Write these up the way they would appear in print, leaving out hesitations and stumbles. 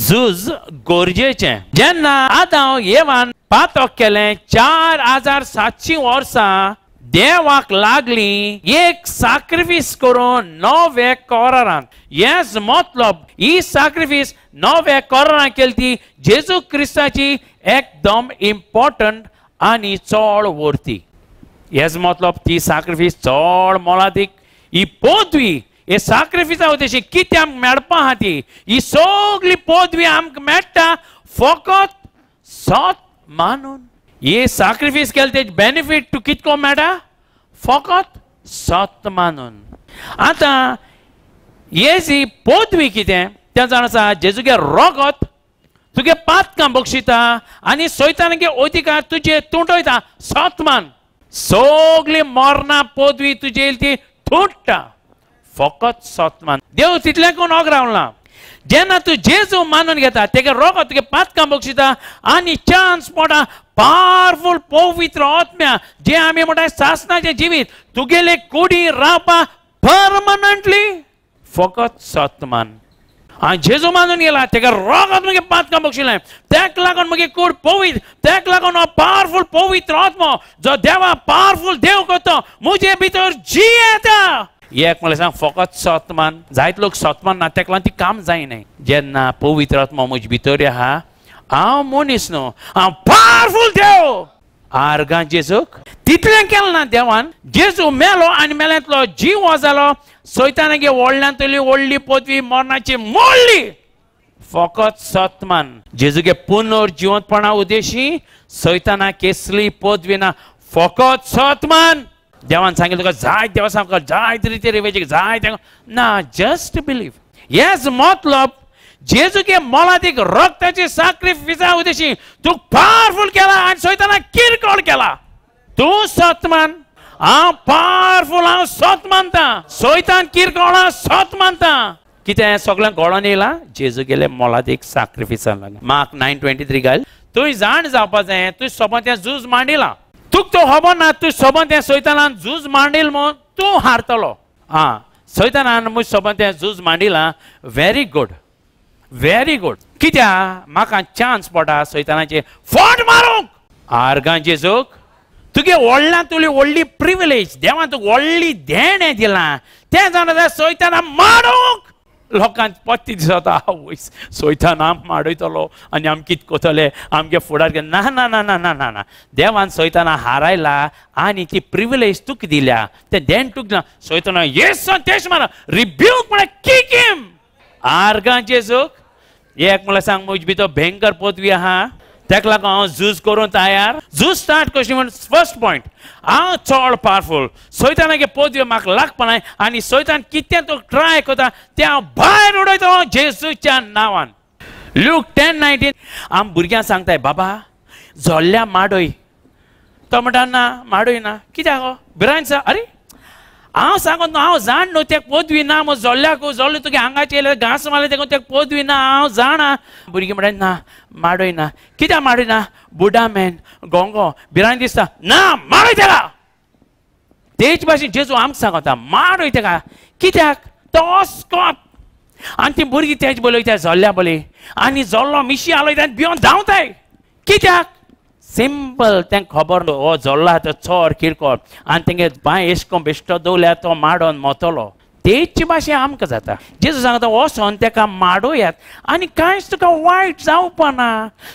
झूज गरजेचें. जेन्ना आदांव येवान पातक केलें 4700 वर्सां देवाक लागली एक साक्रिफीस करून नवे करारान. येस मतलब ही साक्रिफीस नवे करारान केली ती जेजू क्रिस्ताची एकदम इम्पॉर्टंट आनी चड वर्ती. येस मतलब ती साक्रिफीस चड मोलादीक. ही पदवी हे साक्रिफिसा उद्देशी कितें आमकां मेळपा आहा ती ही सगळी पदवी आमकां मेळटा फकत सत मानून. हे साक्रिफीस केले तेज बेनिफीट तूं कितको मेळटा फकत सत मानून. आतां हे जी पदवी कितें तें जाण आसा जेजूगे रोगत तुगे पातकां बक्षिता आनी सैतानागे अधिकार तुजे तुटयता. सत मान सगळी मरणा पदवी तुजे ती तुट्टा फकत सत मान. देव तितलें कोण ओगरावला. जेन्ना तूं जेजू मानून घेता तेगे रोगत तुगे पातकां बक्षिता आनी चान्स पडा पावरफुल पवित्र आत्म्या जे आमी म्हणटा सासनाचें जिवीत तुगेले कुडी रावपा परमनंटली फकत सत मान. आनी जेजू मानून गेला तेका रोगत मगे पातकां बक्षिलें तेक लागून मगे कूड पवित्र, तेक लागून हो पावरफुल पवित्र आत्मो जो देवा पावरफुल देव करता म्हजे भितर जियेता. एक म्हणल्यार सांग फकत सत मान. जायत लोक सत मान ना तेका लागून ती काम जायना. जेन्ना पवित्र आत्मो म्हजे भितर आहा हांव मनीस न्हू, हांव पावरफुल देव. आर्गां जेजूक तितलें केलें ना देवान. जेजू मेलो आनी मेल्यांतलो जीव जालो. सैतानागे व्हडल्यांतली व्हडली पदवी मरणाची मोडली फकत सत मान. जेजूगे पुनर्जिवंतपणा उद्देशी सैताना केसली पदवी ना फकत सत मान. देवान सांगितलं तुका जाय देवा सांग जाय रिती रिवेजी जाय ना, जस्ट बिलीव. येस मतलब जेजूगे मोलादीक रक्ताची साक्रिफिसा उद्देशी तूं पावरफुल केला आनी सैताना किरकोळ केला. तूं सत मान, हांव पावरफुल, हांव सत मानता. सैतान किरकोळ सत मानता. कितें सगळ्यांक गळोन येयला जेजू गेले मोलादीक साक्रिफिसान लागून. मार्क 9:23 घाल. तूं जाण जावपा जाय तूं सोबत तें झूज मांडिला. तुका तो खबर ना तूं सोबत तें सैतानान झूज मांडील म्हूण तूं हारतलो. आं सैतानान म्हज सोबत तें झूज मांडिला. Very good very good. कित्याक म्हाका चान्स पडटा सैतानाचेर फोट मारूंक. आर्गां जेजूक तुगे व्हडल्यान तुली व्हडली प्रिविलेज देवान तुका व्हडली देणें दिलां तें जाण आसा सैताना मारूंक. लोकांक पत्ती दिसता आवयस सैतान आम माडयतलो आनी आम कितें करतले आमगे फुडार. ना ना ना ना ना ना ना, देवान सैताना हारायला आनी ती प्रिविलेज तुका दिल्या तें देण तुका दिलां. सैताना येस तेश मार रिब्यूक म्हळ्यार किक हिम. आर्गां जेजूक एक म्हणल्यार सांग म्हजे भितर भयंकर पदवी आहा तेका लागून हांव झूज करूंक तयार. झूज स्टार्ट कशी म्हण फर्स्ट पॉयंट हांव चड पावरफुल सैतानागे पदवी म्हाका लागपा आनी सैतान कितें तो ट्राय करता तें हांव भायर उडयतलो जेजूच्या नांवान. लूक 10:19. आम भुरग्यांक सांगताय बाबा जोल्ल्या माडय. तो म्हणटा ना माडय ना. कित्याक गो भिरांत आसा. अरे हांव सांगत न्हू हांव जाण न्हू तेका पदवी ना म्हूण जोल्ल्याक जोल्ले तुगे आंगाचेर येयले घांस मारले तेका तेका पदवी ना हांव जाणा. भुरगीं म्हणटा ना माडय ना. कित्याक माडय ना? बुडा मॅन गोंगो भिरांत दिसता ना माडय तेका. तेच भाशेन जेजू आमकां सांगता माडय तेका. कित्याक? तो अस्कोत. आनी ती भुरगीं तेच बलयता जोल्ल्या बलय आनी जोल्लो मिशी आलोयता आनी भिवन धांवताय. कित्याक? सिंपल तेंका खबर हो जोल्ला तो चोर किरकोळ आनी तेंगे बांय एशको बेश्टो दवरल्यार तो माडोन मोतलो. तेच भाशेन आमकां जाता. जेजू सांगता वचोन तेका माडोयात आनी कांयच तुका वायट जावपा ना.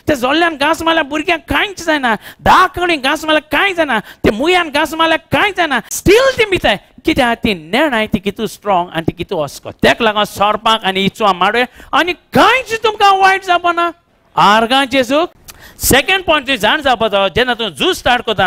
ते जोल्ल्यान घांस मारल्यार भुरग्यांक कांयच जायना, 10 कडेन घांस मारल्यार कांय जायना, ते मुयान घांस मारल्यार कांय जायना, स्टील ती भिताय. कित्याक? ती नेणाय ती कितू स्ट्रॉंग आनी ती कितू अस्को. तेका लागून सोरपाक आनी इचवा माडोया आनी कांयच तुमकां वायट जावपा ना. आर्गां जेजूक. सेकंड पॉयंट तुवें जाण जावपाचो जेन्ना तूं झूज स्टार्ट करता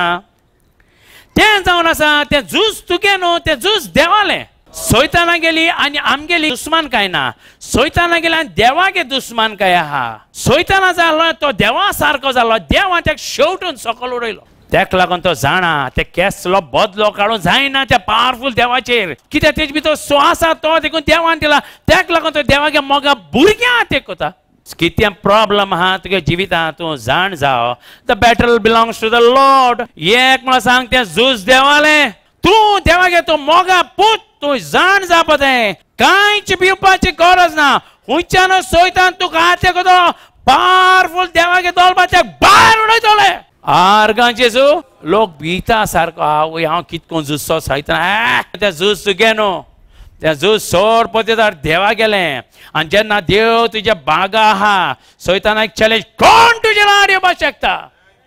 तें जावन आसा तें झूज तुगे न्हू तें झूज देवालें. सैताना गेली आनी आमगेली दुस्मान काय ना. सैताना गेली आनी देवागे दुस्मान काय आहा. सैताना जालो तो देवा सारको जालो. देवान तेका शेवटून सकयल उडयलो. तेका लागून तो जाणा ते केसलो बदलो काडूंक जायना त्या पावरफुल देवाचेर. कित्याक तेजे भितर स्वास आसा तो देखून देवान दिला. तेका लागून तो देवागे मोगा भुरग्यां ते करता. कितें प्रॉब्लम आहा तुगे जिवितांत तूं जाण जाव the battle belongs to the Lord. एक म्हणल्यार सांग तें झूज देवालें. तूं देवागे तूं मोगा पूत तूं जाण जावपा जाय. कांयच भिवपाची गरज ना. खंयच्यान सोयतान तुका हात करतलो पावरफूल देवागे दोलबा भायर उडयतले. आर्गां जेजू लोक भिता सारको आवय हांव कितको झुजचो सायतान तें झूज तुगे न्हू, तें झूज सोड पत्तेदार देवा गेलें. आनी जेन्ना देव तुज्या बागा आहा सोयताना एक चॅलेंज कोण तुजें आड येवपाक शकता.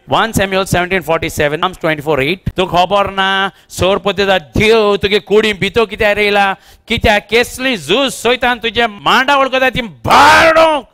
1 Samuel 17:47 Psalms 24:8. तुका खबर ना सोर पत्तेदार देव तुगे कुडी भितर कित्याक येयला, कित्याक केसली झूज सोयतान तुजे मांडावळ करता ती भायर उडोवंक.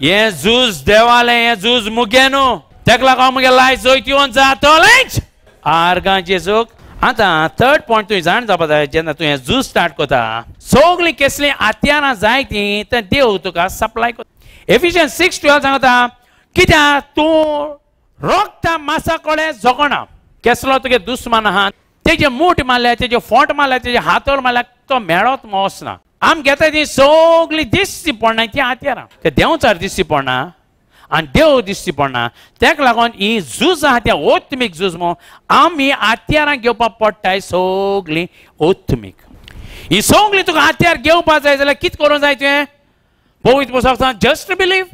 हें झूज देवालें, हें झूज मुगे न्हू, तेका लागून मुगे लायफ जैत येवन जातलेंच. आर्गां जेजूक. आतां थर्ड पॉयंट तुवें जाण जावपा जाय, जेन्ना तुवें झूज स्टार्ट करता सगळीं केसलीं हत्यारां जाय तीं तें देव तुका सप्लाय करता. एफिशियन्स 6:12 सांगता कित्याक तूं रोगता मासा कडेन जगना. केसलो तुगे दुस्मान आहा तेजे मूठ मारल्या, तेजे फोंट मारल्या, तेजे हातोर मारल्या, तो मेळत वचना. आम घेता ती सगळीं दिसची पडना ती हत्यारां, ते देंवचार दिसची पडना आनी देव दिसची पडना. तेका लागून ही झूज आहा त्या ओत्मीक झूज म्हूण आमी हत्यारां घेवपाक पडटाय सगळीं ओत्मीक. ही सगळीं तुका हत्यार घेवपाक जाय जाल्यार कितें करूंक जाय तुवें? पवित्र पुस्तक जस्ट बिलीव.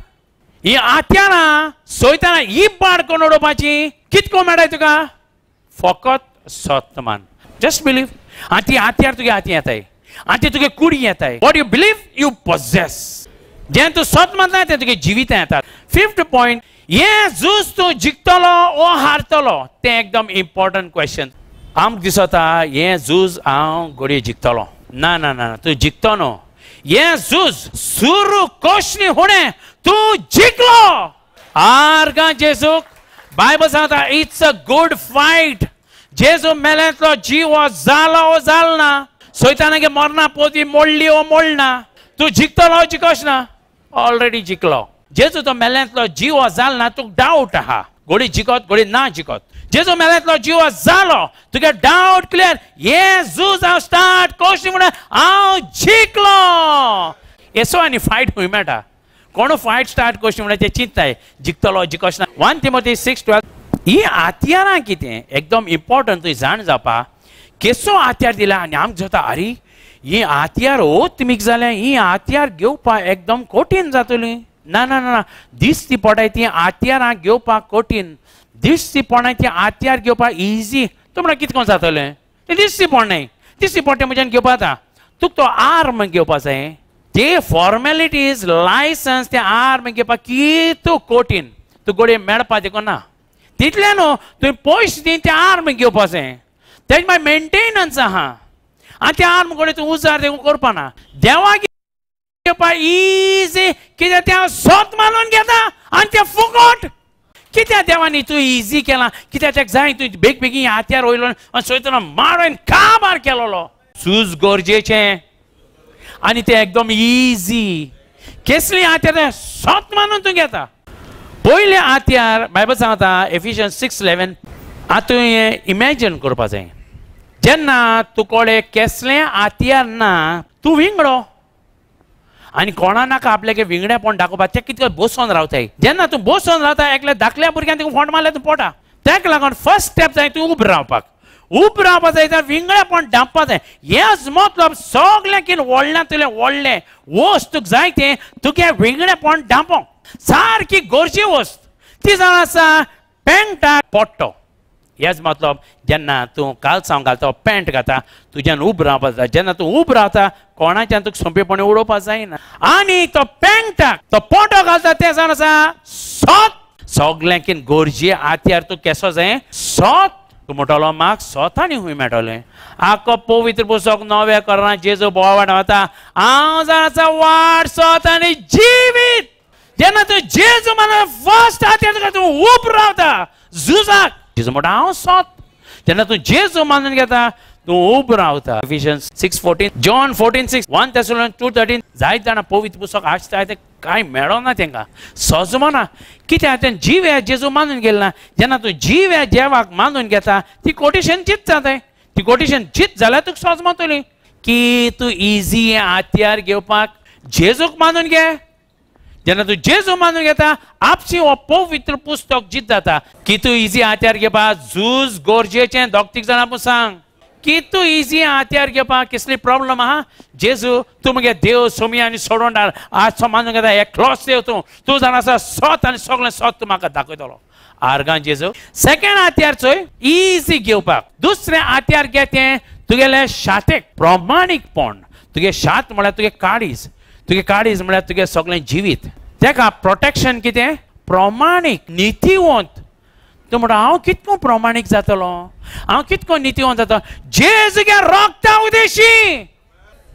ही हत्यारां सोयताना ही पाड करून उडोवपाची कितें करूंक मेळटा तुका? फकत सत मान, जस्ट बिलीव. आनी ती हत्यार तुगे हातीं येताय आनी ती तुगे कुडी येताय. What you believe you possess. जें तूं सत मानता तें तुगे जिवितां येता. फिफ्थ पॉयंट, हें झूज तूं जिखतलो ओ हारतलो तें एकदम इम्पॉर्टंट क्वेश्चन. आमकां दिसता हें झूज हांव घडये जिखतलो. ना ना ना, तूं जिखतो न्हू. हें झूज सुरू कोशनी हुणें तूं जिखलो. आर्गां जेजूक. बायबल सांगता it's a good fight. जेजू मेल्यांतलो जीव जालो ओ जालो ना, सोयतानागे मरना पोती मोडली ओ मोडना. तूं जिखतलो जिखोश ना, ऑलरेडी जिखलो. जेजू तो मेल्यांतलो जीव जालो ना, तुका डावट आहा घोडी जिखत घोडी ना जिखत. जेजू मेल्यांतलो जीव जालो, तुगे डावट क्लियर. हें झूज हांव स्टार्ट कोशी म्हणून हांव जिखलो. येसो आनी फायट खंय मेळटा? कोण फायट स्टार्ट कोशी म्हणून ते चिंतताय जिखतलो जिखोश ना. 1 Timothy 6:12. ही हत्यारां कितें एकदम इम्पॉर्टंट तुवें जाण जावपा. केसो हत्यार दिला आनी आमकां जाता आरे ही हत्यार ओत्मीक जाल्या, ही हत्यार घेवपाक एकदम कठीण जातली. ना ना ना, दिसती पडाय ती हत्यारां घेवपाक कठीण, दिसती पडनाय ती हत्यार घेवपाक इजी. तूं म्हणटा कितें करून जातलें? तें दिसती पडनाय, दिसती पडटा म्हज्यान घेवपा जाता. तुका तो आर्म घेवपा जाय, ते फॉर्मेलिटीज लायसन्स ते आर्म घेवपाक कितू कठीण, तूं घडये मेळपा देखून ना. तितलें न्हू तुवें पयशे दी ते आर्म घेवपा जाय, तेजे मागीर मेंटेनन्स आहा आनी ते आर्म घडये तूं उजार देखून करपा ना. देवाक घेवपा इजी कित्याक तें हांव सोत मानून घेता आनी तें फुकट. कित्याक देवानी तूं इजी केलां? कित्याक तेका जाय तूं बेग बेगीन हात्यार वयलो आनी सोयतना मारून काबार केलोलो. झूज गरजेचें आनी तें एकदम इजी. केसली हात्यार सोत मानून तूं घेता. पयलें हात्यार बायबल सांगता एफिशियन्स 6:11. आतां तुवें इमॅजीन करपा जाय जेन्ना तुकडे केसलें हात्यार ना तूं विंगडो आनी कोणा नाका आपल्याक विंगडेपण दाखोवपाक, तें कितकें बसोन रावताय. जेन्ना तूं बसोन रावता एकल्या धाकल्या भुरग्यान तुका फोंड मारल्यार तूं पोटा. तेका लागून फर्स्ट स्टेप जाय तूं उब रावपाक, उब रावपाक जाय जाल्यार विंगडेपण धांपपाक जाय. हेच मतलब सगळें कितें व्हडलें तुलें व्हडलें वस्त तुका जाय तें तुगे विंगडेपण धांपोंक सारकी गरजे वस्त ती जावन आसा पॅन्टाक पडटो. हेच मतलब जेन्ना तूं कालसांव घालता पॅन्ट घालता तुज्यान उब रावपाक जाय. जेन्ना तूं उब रावता कोणाच्यान तुका सोंपेपणी उडोवपाक जायना. आनी तो पॅन्टाक तो पोटो घालता तें जावन आसा सोत. सगळें कितें गरजे हात्यार तूं केसो जाय सोत. तूं म्हणटलो म्हाका सोतांनी खंय मेळटलें? आख्खो पवित्र पुस्तक नवें करना जेजू बोवाट वता हांव जावन आसा वाट सोत आनी जिवीत. जेन्ना तूं जेजू मानता फर्स्ट हात्यार तुका तूं उब रावता झुजाक. जेजू म्हणटा हांव सोत. जेन्ना तूं जेजू मानून घेता तूं उब रावता. एफिशियन्स 6:14, जॉन 14:6, 1 Thessalonians 2:13. जायत जाणां पवित्र पुस्तक आसता तें कांय मेळना तेंकां, सजमना. कित्याक तें जिव्या जेजू मानून गेलें ना. जेन्ना तूं जिव्या देवाक मानून घेता ती कोटेशन जीत जाताय. ती कोटेशन जीत जाल्यार तुका सजमतली की तूं इजी हात्यार घेवपाक. जेजूक मानून घे. जेन्ना तूं जेजू मानून घेता आपशी हो पवित्र पुस्तक जीत जाता की तूं इजी हात्यार घेवपाक. झूज गरजेचें दोग तीग जाणां पूण सांग की तूं इजी हात्यार घेवपाक कसली प्रॉब्लम आहा. जेजू तूं मगे देव सोमी आनी सोडोंडार आज सो मानून घेता एकलोच देव तूं, तूं जाण आसा सोत आनी सगळें सोत तूं म्हाका दाखयतलो. आर्गां जेजू. सेकेंड हात्यार चोय इजी घेवपाक. दुसरें हात्यार घे तें तुगेलें शातेक प्रमाणीकपण. तुगे शात म्हळ्यार तुगे काळीज, तुगे काळीज म्हळ्यार तुगे सगळें जिवीत. तेका प्रोटेक्शन कितें? प्रमाणीक नितीवंत. तूं म्हणटा हांव कितको प्रमाणीक जातलो, हांव कितको नितीवंत जातलो. जेजूगे रोगता उदेशी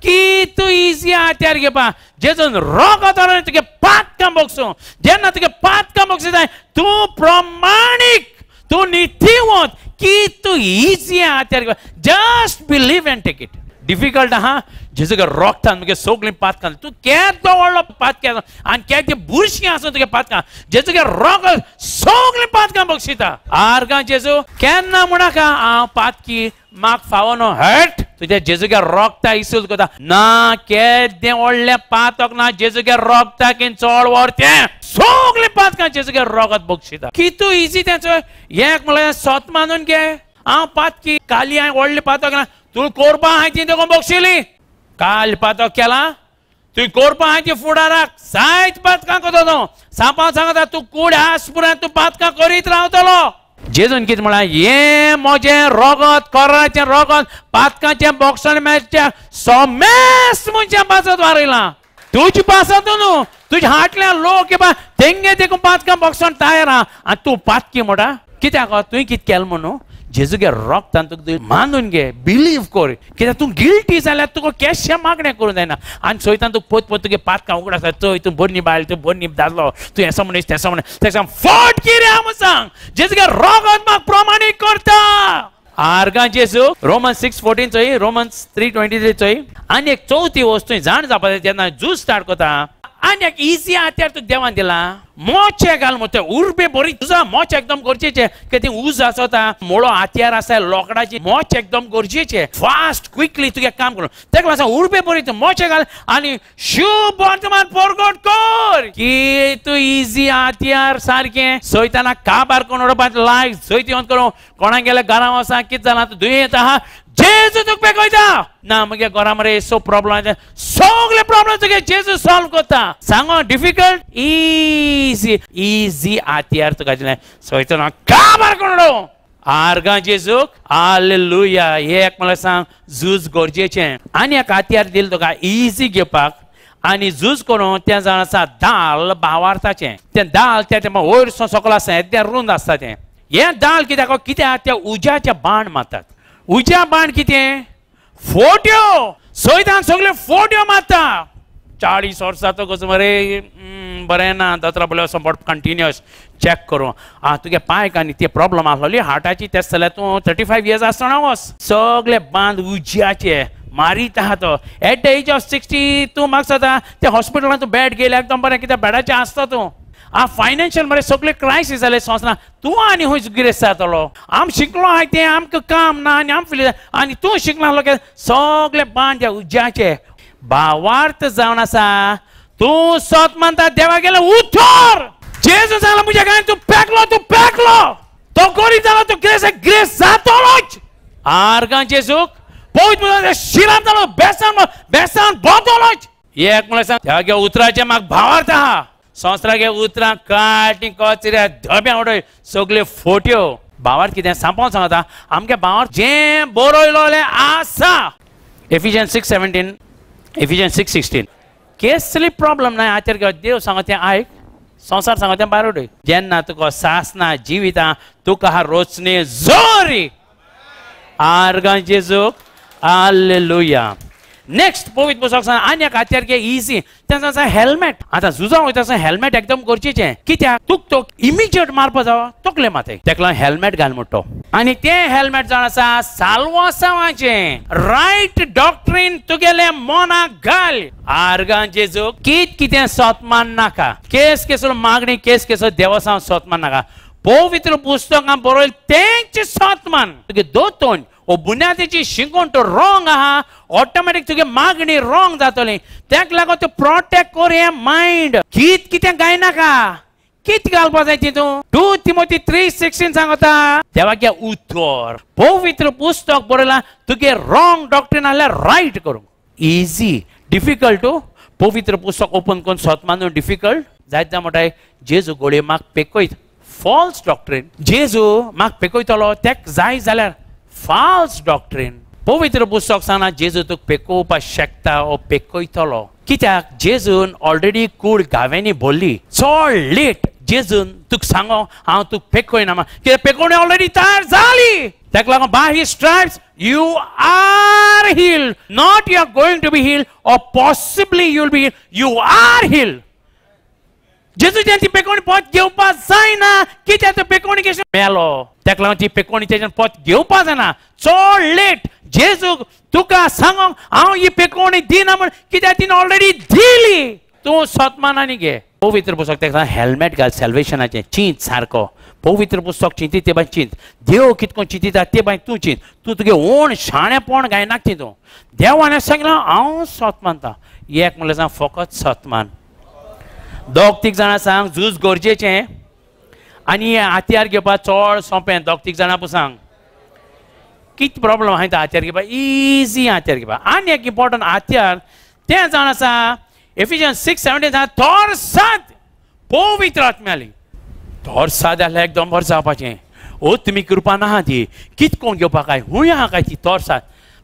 की तूं इजी हात्यार घेवपा. जेजून रोगत तुगे पातकां बोगसूं. जेन्ना तुगे पातकां बोगसूं जाय तूं प्रमाणीक, तूं नितीवंत की तूं इजी हात्यार घेवपा. Just believe and take it. Difficult आहा. जेजूगे रोगतान मुगे सगळीं पातकां, तूं केदो व्हडलो पातकें आनी केदे बुरशीं आसूं तुगे पातकां, जेजूगे रोगत सगळीं पातकां बक्षिता. आर्गां जेजू केन्ना म्हणनाका हांव पातकी म्हाका फावो न्हू. हट, तुज्या जेजूगे रोगता इसूल करता ना. केदें व्हडलें पातक ना, जेजूगे रोगता की चड व्हर तें सगळीं पातकां जेजूगे रोगत बक्षिता. कितू इजी तें चोय. एक म्हणल्यार सोत मानून घे हांव पातकी, काली हांवें व्हडलें पातक ना, तूं कोरपा हांवें ती देखून बक्षिली. काल पातक केला तुवें कोरपा हांवें ती फुडाराक जायत पातकां करता तूं. सांपां सांगता तूं कूड आस पुराय तूं पातकां करीत रावतलो. जेजून कितें म्हळां, हें म्हजें रोगत, कोराचें रोगत, पातकांचें बोगसण मेळचें सोमेस्त मनशां पासत वारयलां. तुजे पासत न्हू, तुज्या हाटल्या लोक तेंगे देखून पातकां बोगसण तयार आहा आनी तूं पातकी म्हणटा कित्याक? तुवें कितें केलें म्हणून जेजूगे रोगतान तुका मानून घे, बिलीव कर. कित्याक तूं गिल्टी जाल्यार तुका केशें मागणें करूंक जायना. आनी सोयतान तुका पोत पोत तुगे पातकां उगड आसा. चोय तूं बरनी बायल, तूं बरनी दादलो, तूं हेसो मनीस तेसो मनीस, तेका फट कितें आहा म्हूण सांग. जेजूगे रोगत म्हाका प्रमाणीक करता. आर्गां जेजू. रोमन्स 6:14 चोय, रोमन्स 3:23 चोय. आनी एक चवथी वस्तू जाण जावपा जाय जेन्ना झूज स्टार्ट करता. आनी एक इजी हात्यार तुका देवान दिला, मोचे घाल म्हणटा उर्बे बरी तुजा मोच एकदम गरजेचे. कित्याक ती उज आसता, मोळो हात्यार आसा लोकडाची, मोच एकदम गरजेचे. फास्ट क्विकली तुगे काम करून तेका लागून उर्बे बरी तूं मोचे घाल आनी शुभ वर्तमान परगट कर. की तूं इजी हात्यार सारकें सोयताना काबार करून उडोवपाक लायक जैतिवंत करूं. कोणाक गेल्यार घरा वचा कितें जालां तूं दुयेंत आहा, जेजू तुका पेकयता ना. मगे घरा मरे सो प्रॉब्लम, सगळे प्रॉब्लम तुगे जेजू सॉल्व करता. सांगो डिफिकल्ट इजी इजी हात्यार तुका दिलें सोयतना काबार करून उडोवं. आर्गां जेजूक. हालेलुया. एक म्हणल्यार सांग झूज गरजेचें. आनी एक हात्यार दिलें तुका इजी घेवपाक आनी झूज करून तें जाण आसा दाल भावार्थाचें. तें दाल तें वयर सकयल आसता, तें रुंद आसता. तें हें दाल कित्याक कित्याक त्या उज्याचें बाण मारतात. उज्या बाण कितें? फोट्यो. सोयतान सगळ्यो फोट्यो मारता. 40 वर्सां तो कसो मरे बरें ना दोतोरा बोले वचोन कंटिन्युअस चॅक करूं. आं तुगे पांयक आनी ते प्रॉब्लम आसलोली हार्टाची, तेच जाल्यार तूं 35 इयर्स आसतना वच. सगळे बांद उज्याचे मारीत आहा तो. एट the age of 60 तूं म्हाका दिसता ते हॉस्पिटलान तूं बेड घेयल्यार एकदम बरें, कित्याक बेडाचें आसता तूं. आ फायनान्शियल मरे सगळे क्रायसीस जाले संवसारांत, तूं आनी खंय गिरेस्त जातलो. आम शिकलो आहाय तें आमकां काम ना आनी आम फिल आनी तूं शिकला आसलो सगळे बांद उज्याचे. भावार्थ जावन आसा तूं सत मानता देवा गेले उथर. जेजू सांगला म्हज्या घरान तूं पेकलो, तूं पेकलो, तो गरीब जालो, तूं ग्रेस ग्रेस जातलोच. आर्गां जेजूक. पवित्र शिरांत जालो, बेसान बेसान बदलोच. एक म्हणल्यार सांग देवा गे उतराचें म्हाका भावार्थ आहा. संवसारागे उतरां काटी कचऱ्या धब्या उडय सगल्यो फोट्यो. भावार्थ कितें सांपोवन सांगता आमगे भावार्थ जें बरयलोलें आसा. एफिजन 6:17, एफिजन 6:16. केसली प्रॉब्लम ना हाचेर देव सांगता तें आयक, संवसार सांगता तें भायर उडय. जेन्ना तुका सासना जिवितां तुका हा रोचने जोरी. आर्गां जेजूक. हालेलुया. नेक्स्ट पवित्र पुस्तक सांग आनी एक हात्यार घे इजी, तें आसा हेल्मेट. आतां झुजां वयता आसतना हेल्मेट एकदम गरजेचें. कित्याक तुका तो इमिजिएट मारपा जावो तकले माथे, तेका लागून हेल्मेट घाल म्हणटा. आनी तें हेल्मेट जावन आसा साल्वासांवाचें. रायट डॉक्ट्रीन तुगेले मनाक घाल. आर्गां जेजूक. कित कितें सोत मान नाका, केस केसो मागणी केस केसो देवसांव सोत मान नाका. पवित्र पुस्तकां बरयल तेंच सोत मान. तुगे दोतोन ओ बुन्यादीची शिंकोण तो रॉंग आहा, ऑटोमॅटीक तुगे मागणी रॉंग जातली. तेका लागून तूं प्रोटेक्ट कर हें मायंड. कित कितें गायनाका, कित घालपा जाय ती तूं 2 तिमोथी 3:16 सांगता देवागे उतर पवित्र पुस्तक बरयलां तुगे रॉंग डॉक्ट्रीन आहल्यार रायट करूंक इजी डिफिकल्ट पवित्र पुस्तक ओपन करून सोत मानून डिफिकल्ट जायत जा म्हणटाय जेजू गोळये म्हाका पेकयत फॉल्स डॉक्ट्रीन जेजू म्हाका पेकयतलो तेक जाय जाल्यार फॉल्स डॉक्ट्रीन पवित्र पुस्तक सांगना जेजू तुका पेकोवपाक शकता ओ पेकयतलो कित्याक जेजून ऑलरेडी कूड गांवांनी भरली चड लेट जेजून तुका सांगो हांव तुका पेकयना कित्याक पेकोवणी ऑलरेडी तयार जाली ताका लागून by his stripes you are healed not you are going to be healed or possibly you will be healed you are healed जेजूच्यान ती पेकोवणी पोत घेवपाक जायना कित्याक तो पेकोवणी कशें मेलो ताका लागून ती पेकोवणी तेच्यान पोत घेवपाक जायना चड लेट जेजू तुका सांगोंक हांव ही पेकोवणी दिना म्हण कित्याक तिणें ऑलरेडी दिली तूं सतमानांनी घे पवित्र पुस्तक ताका हेल्मेट घाल सॅल्वेशनाचें चिंत सारको पवित्र पुस्तक चिंती ते बाय चिंत देव कितको चिंतिता ते बाय तूं चिंत तूं तुगे ओण शाणेपण गायनाक ती तूं देवान सांगलां हांव सत मानता एक म्हणल्यार सांग फकत सत मान दोग तीग जाणां सांग झूज गरजेचें आनी हातयार घेवपाक चड सोंपें दोग तीग जाणां पळय सांग कितें प्रॉब्लम आहा तें हातयार घेवपाक इजी हातयार घेवपाक आनी एक इम्पोर्टंट हातयार तें जावन आसा एफिशियन्स 6:17 थोर सात पवित्र आत्म्याली थोर सात जाल्यार एकदम बरें जावपाचें ओ तुमी कृपा ना ती कित कोण घेवपाक काय हूंय आहा काय ती थोर सात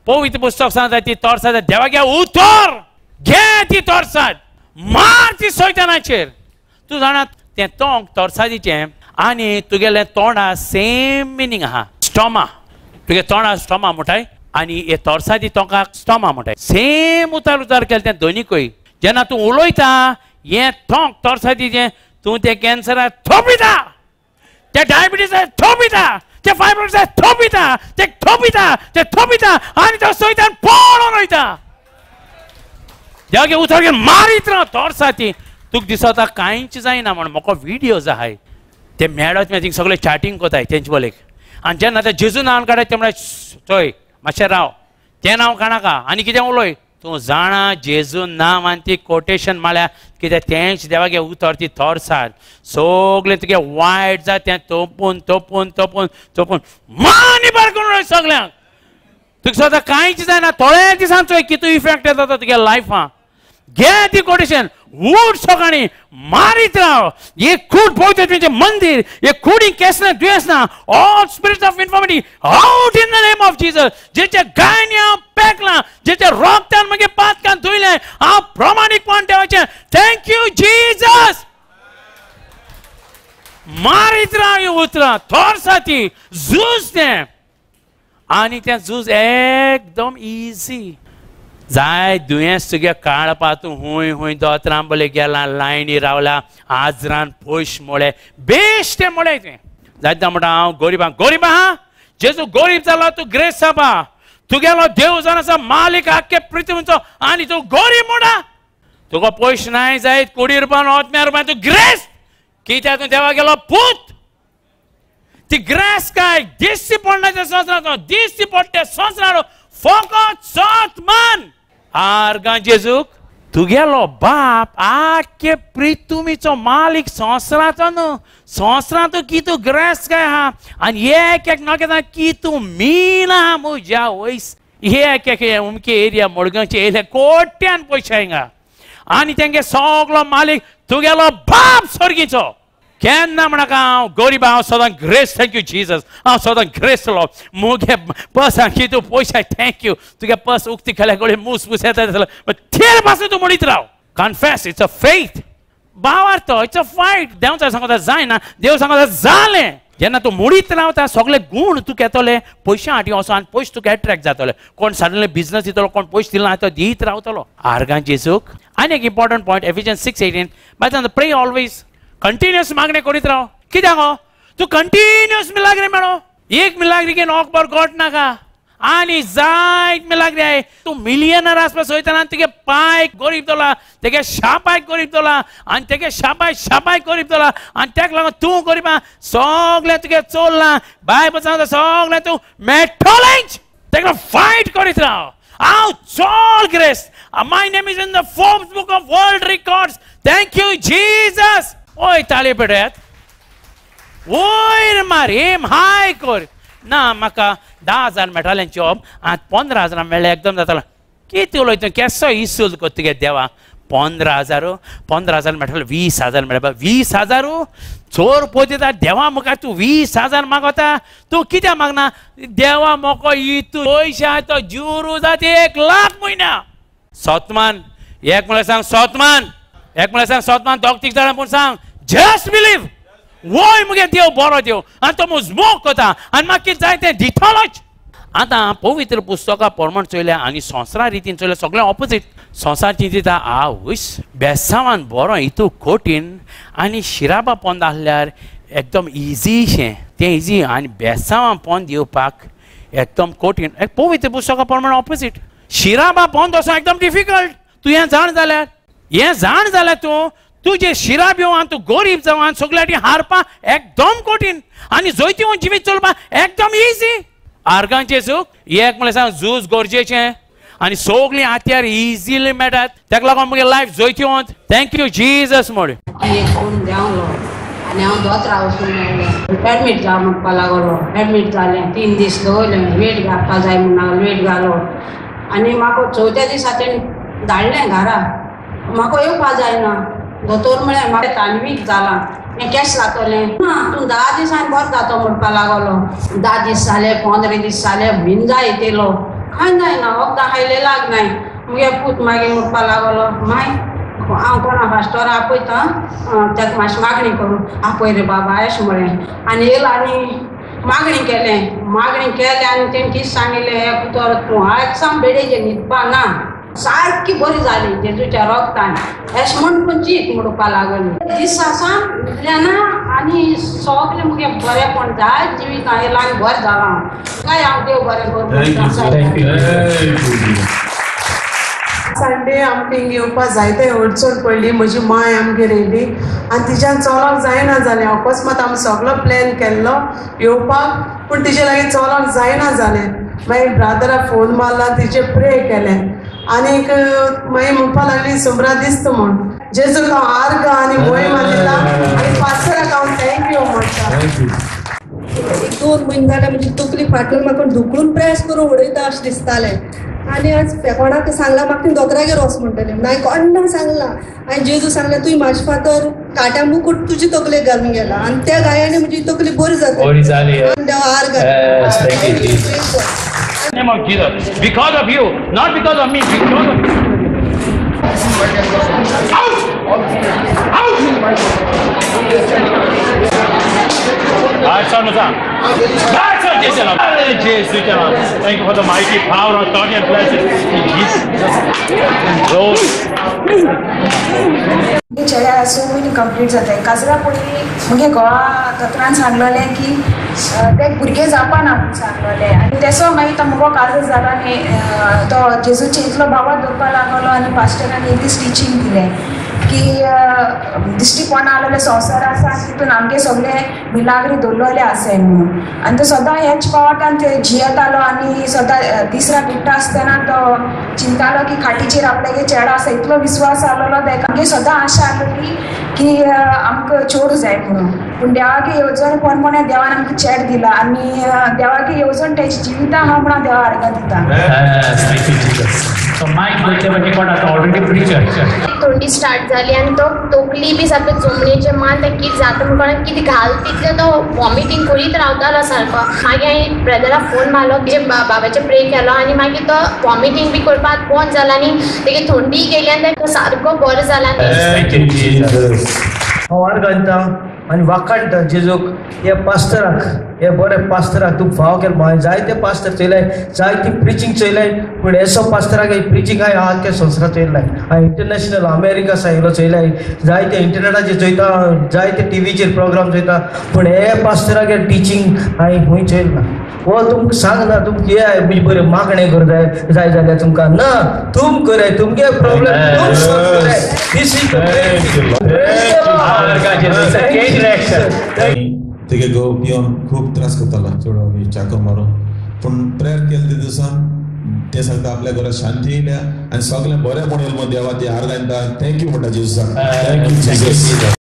पवित्र पुस्तक सांगता ती थोर सात देवागे उतर घे ती थोर सात मार ती सैतानाचेर तूं जाणा तें तोंक तोरसादीचें आनी तुगेलें तोंडा सेम मिनींग आहा स्टोमा तुगे तोंडा स्टोमा म्हणटाय आनी हे तोरसादी तोंकाक स्टोमा म्हणटाय सेम उतार उतार केलें तें दोनीकय जेन्ना तूं उलयता हें तोंक तोरसादीचें तूं तें कॅन्सराक थोपिता ते डायबिटीसाक थोपिता ते फायब्रॉइड्साक थोपिता ते थोपिता ते थोपिता आनी तो सैतान पळोन वयता देवागे उतर मारीत राव तोरसाती तुका दिसता कांयच जायना म्हण म्हाका विडियोज आहाय ते मेळत मागीर थिंग सगळे चॅटींग कोताय तेंचे बलेक आनी जेन्ना ते जेजू नांव काडटाय ते म्हणटा चोय मातशें राव तें नांव काडनाका आनी कितें उलय तूं जाणा जेजू नांव आनी ती कोटेशन म्हळ्यार कित्याक तेंच देवागे उतर ती थोरसात सगळें तुगे वायट जाता तें तोपून तोपून तोपून तोपून मानी बार करून सगळ्यांक तुका स्वता कांयच जायना थोड्या दिसान चोय कितू इफेक्ट येता तुगे लायफान घे ती कोटेशन उठ सकाळी मारीत राव एक कूड पवित्र तुमचें मंदिर एक कुडी केसना दुयेंस ना all spirits of infirmity out in the name of Jesus जेच्या गायनी हांव पेकलां जेच्या रोगतान मागीर पातकान धुयलें हांव प्रमाणीकपण देवाचें thank you Jesus मारीत राव ही उतरां थोरसा ती झूज तें आनी तें झूज एकदम इजी जाय दुयेंस तुगे काडपा तूं हूंय हूंय दोतोरां बले गेला लायनी रावला आजरान पयशे मोळे बेश्टें मोळे तुवें जायते म्हणटा हांव गरीब आहा गरीब आहा जेजू गरीब जालो तूं ग्रेस आसा तुगेलो देव जावन आसा मालीक आख्खे पृथ्वीचो आनी तूं गरीब म्हणटा तुका पयशे नाय जायत कोडी रुपयान ओतम्या रुपयान तूं ग्रेस कित्याक तूं देवा गेलो पूत ती ग्रेस काय दिसची पडना तें संवसाराचो दिसची पडटा संवसाराचो फकत सत मान आर्गां जेजूक तुगेलो बाप आख्खे पृथ्वीचो मालीक संवसाराचो न्हू संवसारांत कितू ग्रेस काय आहा आनी एक एक नकेता कितू मीन आहा म्हज्या वयस एक एक अमके एरिया मडगांवचे एरिया कोट्यान पयशे हिंगा आनी तेंगे सगलो मालीक तुगेलो बाप स्वर्गीचो केन्ना म्हणका हांव गरीब हांव सदां ग्रेस thank you Jesus हांव सदां ग्रेस जालो मुगे पर्स कितू पयशे thank you तुगे पर्स उक्ती केल्या कडेन मूस मूस येता तेर पासून तूं म्हणीत राव कन्फेस it's a faith भावार्थ it's a fight देव सांगता जायना देव सांगता जालें जेन्ना तूं मोडीत रावता सगळे गूण तुका येतले पयशे हाटी वचो आनी पयशे तुका एट्रेक्ट जातले कोण सडनली बिजनस दितलो कोण पयशे दिलो तो दीत रावतलो आर्गां जेजूक. आनी एक इम्पॉर्टंट पॉयंट एफिशियन्स 6:18 बाय प्रे ऑलवेज कंटिन्युअस मागणें करीत राव. कित्याक गो तूं कंटिन्युअस मिलाग्री मेळो एक मिलाग्री घेवन ओकबर गोट नाका आनी जायत मिलाग्री आय तूं मिलियनर आसपा सोयतना तुगे पांय गरीब दोला तेगे शापायक गरीब दोला आनी तेगे शापाय शापायक गरीब दोला आनी तेका लागून तूं गरीब आहा सगळें तुगे चोरलां बाय सांगता सगळें तूं मेळटलेंच. तेका फायट करीत राव. हांव चोल grace my name is in the Forbes book of world records. Thank you Jesus. ओय ताळी पेटयात, वयर मार, एम हाय कर. ना म्हाका 10,000 मेळटालें जॉब, आतां 15,000 मेळ्ळें, एकदम जातालो. कितें उलयता केसो इसूल कर तुगे देवा. 15,000 15,000 मेळटालो, 20,000 मेळटा, 20,000 चोर पोत देवा मुखार तूं 20,000 मागता, तूं कित्याक मागना? देवा मोको इतू पयशे तो जुरू जाता 1 लाख म्हयन्या. सोतमान एक म्हळ्यार सांग, सोतमान एक म्हळ्यार सांग, सोतमान दोग तीग जाणां पूण सांग, जस्ट बिलीव. वय मुगे देव बरो देव आनी तो मुजमोग करता आनी म्हाका कितें जाय तें दितलोच. आतां पवित्र पुस्तकां प्रमाण चोयल्या आनी संवसारा रितीन चोयल्या सगळें ऑपोजीट. संवसार चिंतिता आवयस बेसांवान बरो हितू कठीण आनी शिराबा पोंद आहल्यार एकदम इजीशें तें इजी आनी बेसांवान पोंद येवपाक एकदम कठीण. पवित्र पुस्तकां प्रमाण ऑपोजीट. शिराबा पोंद वचों एकदम डिफिकल्ट. तूं हें जाण जाल्यार, हें जाण जाल्यार तूं तुजे शिराब येवन आनी तूं गरीब जावन आनी सगळ्या हारपा एकदम कठीण आनी जैती जिवीत चलपा एकदम इजी. आर्गांचें सूख एक म्हळ्यार सांग झूज गरजेचें आनी सगळीं हात्यार इजिली मेळटात, ताका लागून मुगे लायफ जैतिवंत. Thank you Jesus म्हण. एक फोन देंवलो आनी हांव दोतरा वचून मेळ्ळें. एडमीट जा म्हणपा लागलो. एडमीट जालें, 3 दीस दवरलें. वेट घालपा जाय म्हणून वेट घालो आनी म्हाका चवथ्या दिसा तेणें धाडलें घरा. म्हाका येवपा जायना. दोतोर म्हळें म्हाका तानवीक जालां, हें केश जातलें ना, तूं 10 दिसांनी बरो जातो म्हणपा लागलो. 10 दीस जाले, 15 दीस जाले, भिंजा येतलो कांय जायना, वखदां खायलें लागनाय. मुगे पूत मागीर म्हणपा लागलो, माय हांव कोणा पास्टोरा आपयता ताका मातशी मागणी करूं आपय रे बाबा अशें म्हळें. आनी येयलो आनी मागणी केलें. मागणी केलें आनी तेणें कितें सांगिल्लें, हे पुतर तूं आयज सावन बेडेचेर न्हिदपा ना, सारकी बरी जाली जेजूच्या रोगतान अशें म्हण पूण चीत म्हणपा लागली. दिसा सावन न्हिदलें ना आनी सगळें मुगे बरेंपण जाय जिवीत येयलां आनी बरें जालां. काय हांव देव बरें करूं. संडे आमकां हिंगा येवपाक जायते अडचण पडली. म्हजी माय आमगेर येयली आनी तिच्यान चलोंक जायना जालें. अकस्मात आमी सगलो प्लॅन केल्लो येवपाक, पूण तिजे लागीं चलोंक जायना जालें. मागीर ब्रादराक फोन मारला, तिचे प्रे केलें आनीक मागीर म्हणपा लागली सोमरा दिसता म्हूण. जेजूक हांव आर्गां आनी मोहिमा दिता आनी पास्टराक हांव thank you म्हणटा. 1-2 म्हयने जाले म्हजी तकली फाटल्यान म्हाका ढुकळून प्रेस करून उडयता अशें दिसतालें. आनी आज कोणाक सांगलां म्हाका ती दोतोरागेर वच म्हणटलें म्हणून हांवें कोण्णाक सांगलां. हांवें जेजू सांगलें तुवें म्हाजे फातर काट्या मुकूट तुजी तकलेक घालून गेला आनी त्या गायांनी म्हजी तकली बरी जाता. देव आर्गां. Name of Jesus, because of you, not because of me, because of you. Out! Out! Thank you for the mighty power of God and blessings in Jesus. Rose. चेड्यार so many complete जाताय. काजरा पयलीं मुगे गोवा दोतोरान सांगलोलें की ते भुरगें जावपा ना म्हूण सांगलोलें आनी तेसो मागीर तो मुगो काजर जालो आनी तो जेजूचे इतलो बाबा दवरपा लागलो आनी पास्टरान एक दीस टिचींग दिलें की दिश्टीकोणा आसलेले संवसार आसा तितून आमगे सगळे मिलाग्री दवरलेले आसाय म्हणून. आनी तो सदां हेच पावटान ते जियेतालो आनी सदां दीस रात उठ्ठा आसतना तो चिंतालो की खाटीचेर आपल्यागे चेडो आसा, इतलो विस्वास आसलेलो ताका. आमगे सदां आशा आसलेली की आमकां चेडूं जाय म्हणून, पूण देवागे येवजण कोणपणे देवान आमकां चेड दिला आनी देवागे येवजण तेजी जिवितां आहा म्हणून देवा आर्गां दिता. थंडी स्टार्ट जाली आनी तो तकली बी सारको जमनीचेर मान तें कितें जाता म्हण कोणाक कितें घाल तितलें तो वॉमिटींग करीत रावतालो सारको. मागीर हांवें ब्रदराक फोन मारलो, तेजे बाबाचेर प्रे केलो आनी मागीर तो वॉमिटींग बी करपाक बंद जाला आनी तेगे थंडी गेली आनी तो सारको बरो जाला. हांव आर्गां दिता आनी वाखाणटा जेजूक, ह्या पास्तराक, हे बरे पास्तराक तूं फाव केलो. हांवें जायते पास्तर चोयलाय, जायती प्रिचींग चोयलाय, पूण एसो पास्तराक ही प्रिचींग हांवें आख्या संवसाराक चोयलाय. हांवें इंटरनॅशनल अमेरिका सायलो चोयलाय, जायते इंटरनॅटाचेर चोयता, जायते टिवीचेर प्रोग्राम चोयता, पूण हे पास्तराक टिचींग हांवें खूंय चोयल ना. हो तुमकां सांगना तुमकां हे म्हणजे बरें मागणें करूं जाय जाय जाल्यार तुमकां ना, तुम कराय, तुमगे प्रॉब्लम तुम सॉल्व कराय. This is the तेगे घोव पिवन खूब त्रास करतालो, चेडो बी चाको मारून. पूण प्रेयर केले ते दिसान ते सांगता आपल्या घरात शांती येयल्या आनी सगळें बरें म्हणून देवा ती आर्गां दिता. Thank you म्हणटा जेजूसाक. Thank you Jesus.